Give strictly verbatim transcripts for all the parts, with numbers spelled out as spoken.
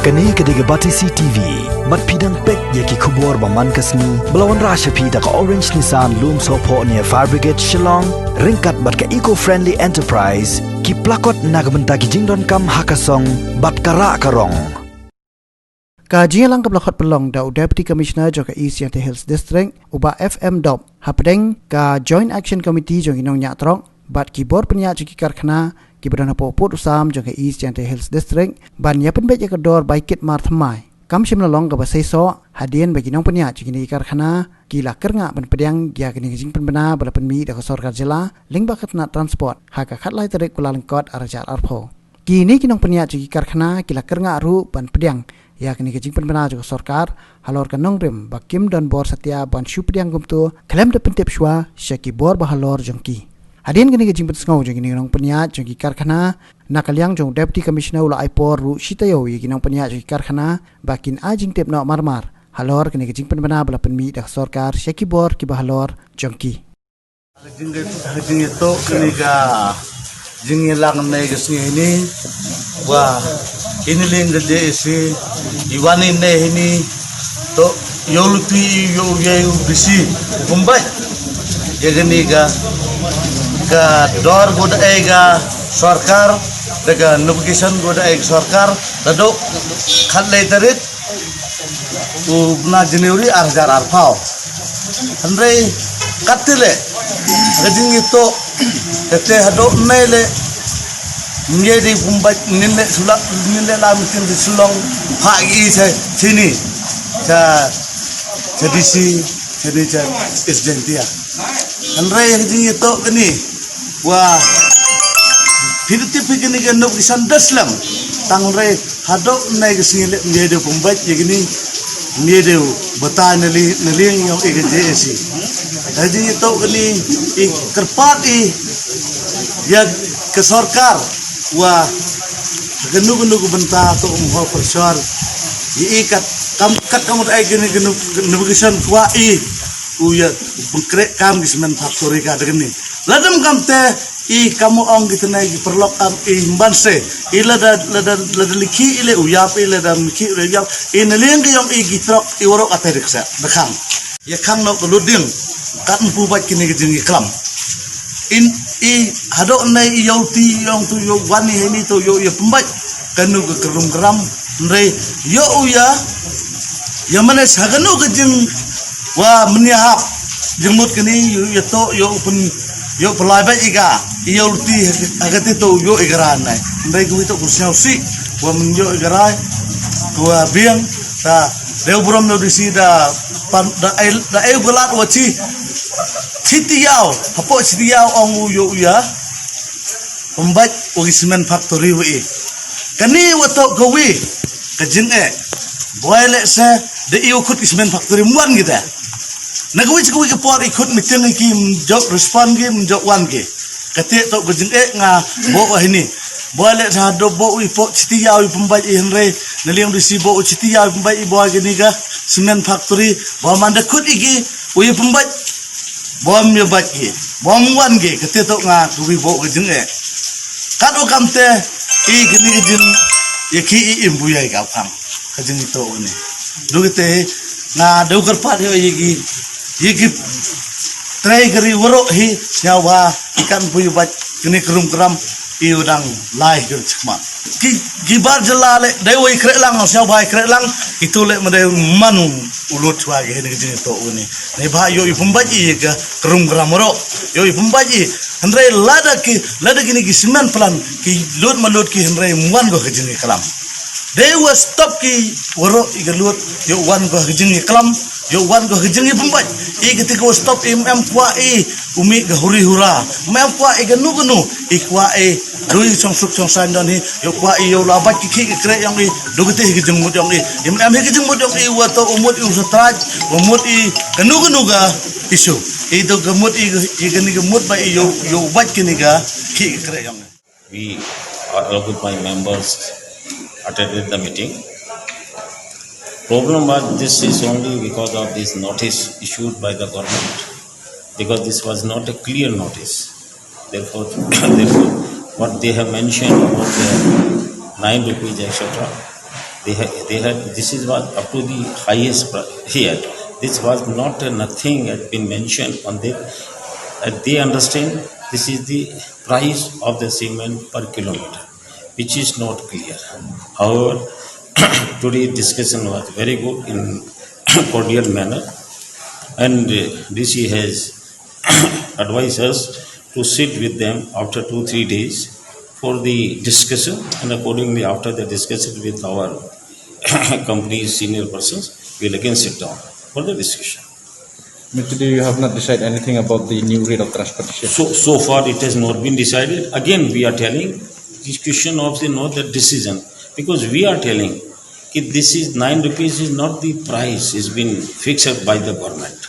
Kane ka dei ka Batesi T V. Bad phi dang peit ïa ki khubor ba man ka sngi ba la wanrah sha phi da ka Orange Nissan Lumsohphoh near Fire Brigade Shillong, ryngkat bad ka Eco Friendly Enterprise, ki plakot na ka bynta ki jingdonkam ha ka song bad ka rah ka rong. Ka jingïalang kaba la khot pynlong da u Deputy Commissioner jong ka East Jaintia Hills District, u Bah F M Dop, hapdeng ka Joint Action Committee jong ki nongñiah trok bad ki bor pynïaid jong ki karkhana kiba don hapoh pud u sam jong ka East Jaintia Hills District, ban ïa pynbeit ïa ka dor bai kit mar thymmai. Kam shym la long kaba seisoh hadien ba ki nongpynïaid jong kine ki karkhana ki la kyrngah ban pdiang ïa kane ka jingpynbna ba la pynmih da ka sorkar jylla lyngba ka tnat transport ha ka khatlai tarik Kyllalyngkot arhajar arphew. Kine ki nongpynïaid jong ki karkhana ki la kyrngah ruh ban pdiang ïa kane ka jingpynbna jong ka sorkar halor ka nongrim ba kim don bor satia ban shu pdiang kumto khlem da pyntip shuwa sha ki bor ba halor jong ki. Hadien kane ka jingpynsngew jong kine ki nongpynïaid jong ki karkhana, na ka liang jong u Deputy Commissioner u la ai por ruh shi taïew ïa ki nongpynïaid jong ki karkhana ba kin ai jingtip noh mar mar halor kane ka jingpynbna ba la pynmih da ka sorkar sha ki bor kiba halor jong ki. Ha ka jingïatoh kane ka jingïalang ne ka sngi hini, wa ine leng ka J A C i wan ine hini, to ïoh luti ïoh ïa u bisi u pynbeit ïa kane ka, ka dor ko da ai ka sorkar, da ka notification ko da ai ka sorkar, da dok khatlai tarik u bnai January arhajar arphew. Hynrei katte leh ka jingïatoh, katte haduh nai leh, ngi dei pynbeit ngin leh sulak, ngin leh la meeting da Shillong ha i sa sini sa, sa D C, sini sa East Jaintia. Hynrei ka jingïatoh kane, wa phi da tip phi kane ka notification da slem. Tang hynrei haduh nai ka sngi leh ngi dei pynbeit ïa kane, ngi dei batai na li, na liang ïa i ka J A C. Ka jingïatoh kane i kyrpad i ïa ka sorkar, wa kano kano ka bynta to um hok pyrshah ïa i kat kam, kat kam ai kane ka notification kwah i u ïa pynkreh kam ki cement factory ka da kane. Lada ym kam te i kam ong ki tnai ki paralok kam i mban se. I lada, lada, lada likhih i leh u ïap, i lada likhih i leh u ïap. I na liang ka ïong i ki trok i waroh ka te rik sa da khang. Ïa khang noh ka loading. Kat ym pu bad kine ki jingïaklam. In i haduh nai i ïoh ti i ong to ïoh wan i hini to ïoh ïa pynbeit kano ka krum kram. Hynrei ïoh u ïa, ïa mane sa kano ka jing wa men ïa hap jingmut kane ïoh ïa to ïoh pyn, ïoh pynlai beit i ka, ïoh luti ha kate to ïoh i ka rai nai. Hynrei ka wi to ku sñiaw si wa men ïoh i ka rai ku wa biang ta deu brom no disi da pan da ai, da ai u galat wa chi chi ti yau hapo chi ti yau ong u ïoh u ïa pynbeit u ki cement factory wa i. Kane wa to ka wi ka jing e. Boi leh se da i u khut ki cement factory muan kita. Na ka wi ka wi ka por i khut meeting ki mjok respond ki mjok wan ki. Kate to ka jing e nga bo wa hini. Boi leh sa do bo i po chiti yau i pynbeit i hynrei. Na liang di si bo chiti yau i pynbeit i boi kini ka cement factory. Bo man da khut i ki u i pynbeit. Bom ïa bad ki, bom wan ki, kate to nga ka wi bo ka jing e. Kat u kam te i kini ka jing ïa ki i im bu ïa ka phang ka jing i to ni. Du kate nga du kar pat ïa ki ïa ki trai kari waro hi sñiaw ba i kan bu ïa bad kini krum kram i u dang lai kar chikmat. Ki, ki bar jylla le dei wei kreh lang, sñiaw bai kreh lang, itu le ma dei man u lut chwa ki hini ki jing to u ni. Ni ba yo i pembaj i ka krum gram ro. Yo i pembaj i. Hynrei lada ki, lada kini ki simen plan, ki lut ma lut ki hynrei muan ko ki jing klam. Dei wa stop ki waro i ka lut, yo wan ko ki jing klam. Ïoh wan ko ha ka jingïapynbeit. I kiti ko stop i, em kwah i u mih ka huri hura. Em kwah i kano kano i kwah i dui chong suk chong sain don hi. Ïoh kwah i ïoh la bad ki khih ki kreh yong i. Du kiti hi ka jingmut yong i. Em hi ka jingmut yong i wa to u mut i u satraj. Wa mut i kano kano ka issue. I to ka mut i, i kani ka mut ba i ïoh, ïoh bad kini ka khih ki kreh yong i. We, all of my members attended the meeting. Problem was this is only because of this notice issued by the government, because this was not a clear notice. Therefore, therefore, what they have mentioned about the nine rupees, et cetera, They had, they had, this is was up to the highest pri- here. This was not a nothing had been mentioned on the, uh, they understand this is the price of the cement per kilometer, which is not clear. However, today discussion was very good in cordial manner, and uh, D C has advised us to sit with them after two, three days for the discussion, and accordingly, after the discussion with our company's senior persons, we'll again sit down for the discussion. But today you have not decided anything about the new rate of transportation. So, so far it has not been decided. Again, we are telling this question of the not the decision, because we are telling that this is nine rupees is not the price is been fixed by the government.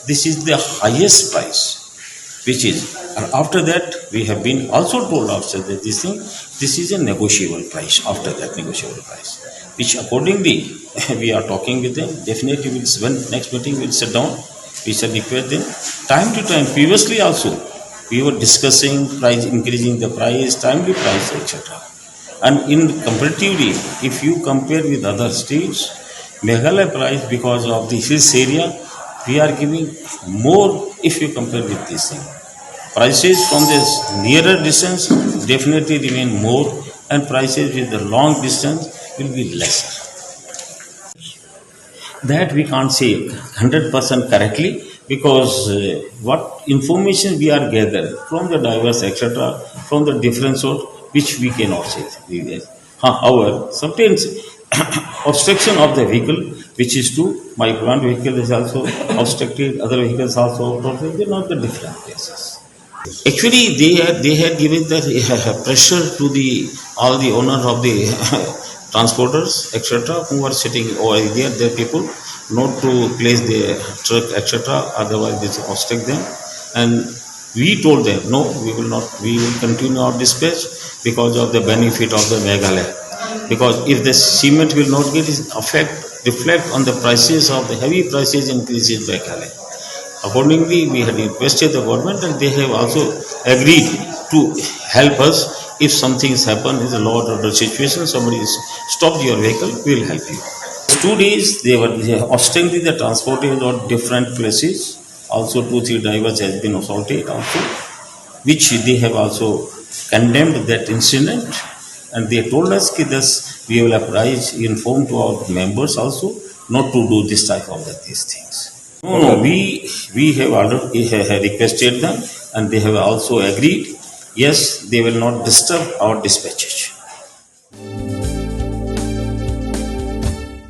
This is the highest price, which is, and after that we have been also told after that this thing, this is a negotiable price. After that negotiable price, which accordingly we are talking with them. Definitely, we'll, when next meeting we'll sit down. We shall request them time to time. Previously also, we were discussing price, increasing the price, timely price, et cetera. And in comparatively, if you compare with other states, Meghalaya price, because of the hills area, we are giving more if you compare with this thing. Prices from this nearer distance definitely remain more, and prices with the long distance will be lesser. That we can't say hundred percent correctly, because uh, what information we are gathered from the drivers, et cetera, from the different source, which we cannot say. However, sometimes obstruction of the vehicle, which is true, my plant vehicle is also obstructed, other vehicles also obstructed, not the different places. Actually, they had, they had given that uh, pressure to the all the owners of the transporters, et cetera, who are sitting over there, their people, not to place the truck, et cetera. Otherwise, this obstruct them. And we told them, no, we will not. We will continue our dispatch because of the benefit of the Meghalaya. Because if the cement will not get its effect, reflect on the prices of the heavy prices increases Meghalaya. Accordingly, we had requested the government, and they have also agreed to help us if something is happened in the law and order situation, somebody is stopped your vehicle, we will help you. Two days they were, they obstructing the transport in different places. Also, two, three drivers has been assaulted also, which they have also condemned that incident, and they told us that this we will apprise, inform to our members also not to do this type of that, these things. No, no, we, we have already, we have requested them, and they have also agreed. Yes, they will not disturb our dispatches.